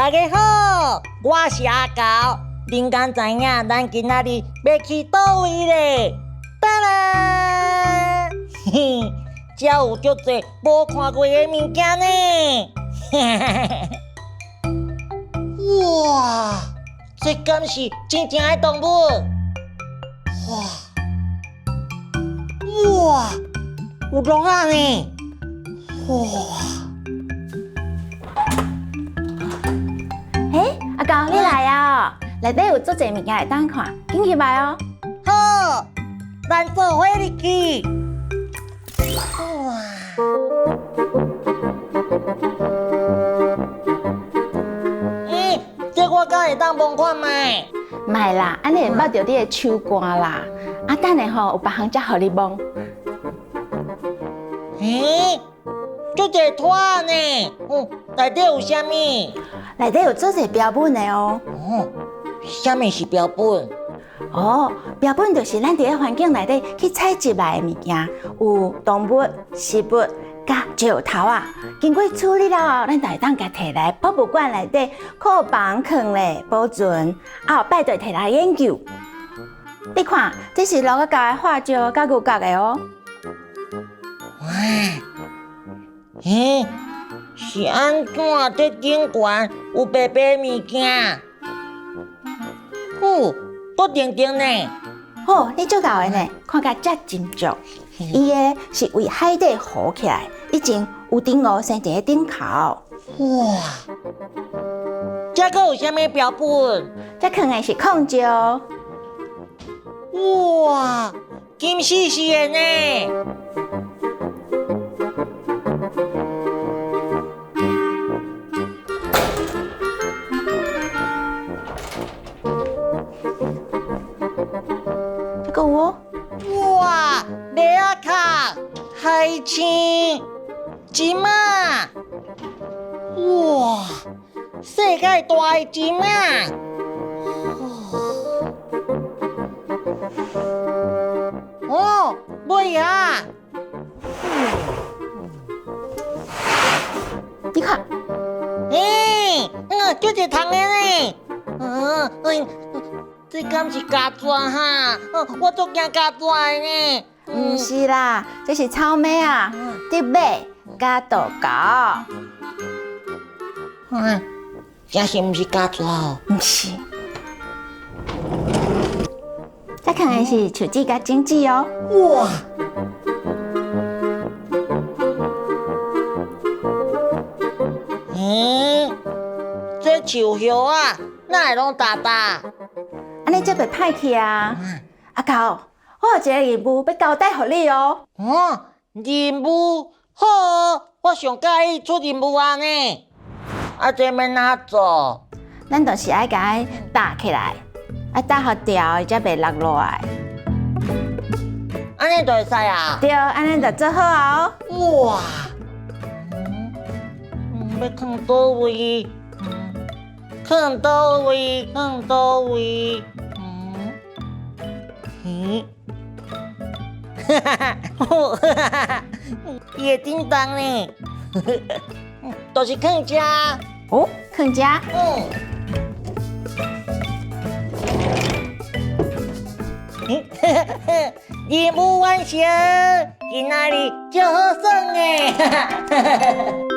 大家好，我是阿猴。恁敢知影咱今仔日欲去佗位咧？噠啦！嘿，遮有足濟無看過的物件呢。哇，這敢是真正的動物？哇哇，有鹿仔呢！哇！欸，阿猴你來啊！內底有足濟物件會當看，緊入來哦。好，咱做伙入去。哇！欸，這我敢會當摸看覓？莫啦，按呢會縛著你的手汗啦。啊，等下吼有別項才予你摸。欸，足濟拖呢？嗯，內底有啥物？內底有足濟標本的哦。哦，啥物是標本？哦，標本就是咱佇咧環境內底去採集來的物件，有動物、植物、佮石頭仔。經過處理了後，咱就會當共提來博物館內底庫房囥咧保存，啊後擺就會提來研究。你看，這是鹿仔鉸的化石佮牛角的哦。哇，欸，是按怎這頂懸有白白物件？哦，閣長長呢。哦，你足𠢕的呢，看甲遮斟酌。伊的是為海底浮起來，以前有頂鼯生佇咧頂頭。哇，這閣有啥物標本？這囥的是礦石。哇，金絲絲的呢。這個有哦。哇，螺仔殼、海星、金仔，哇，世界大的金仔。哦，尾仔。你看，欸，嗯，足濟蟲的呢。嗯，嗯，這敢是蚵蛇哈？我足驚蚵蛇的呢。毋是啦，這是草蜢仔、竹馬佮杜鵤。嗯，這是毋是蚵蛇哦？毋是。這囥的是樹脂佮種子哦。哇！嗯，這樹葉仔，哪會攏焦焦？按呢才袂歹去啊！阿猴，我有一個任務欲交代予你哦。哦，任務好，我上佮意出任務啊呢。啊，這欲按怎做？咱就是愛共伊搭起來，啊搭予牢，伊才袂落落來。按呢就會使啊？對，按呢就做好啊。哇！嗯，欲囥佗位？囥佗位？囥佗位？嗯，哈哈哈，哈哈，伊會振動呢，就是囥遮。哦，囥遮。嗯。任務完成，今仔日足好耍的。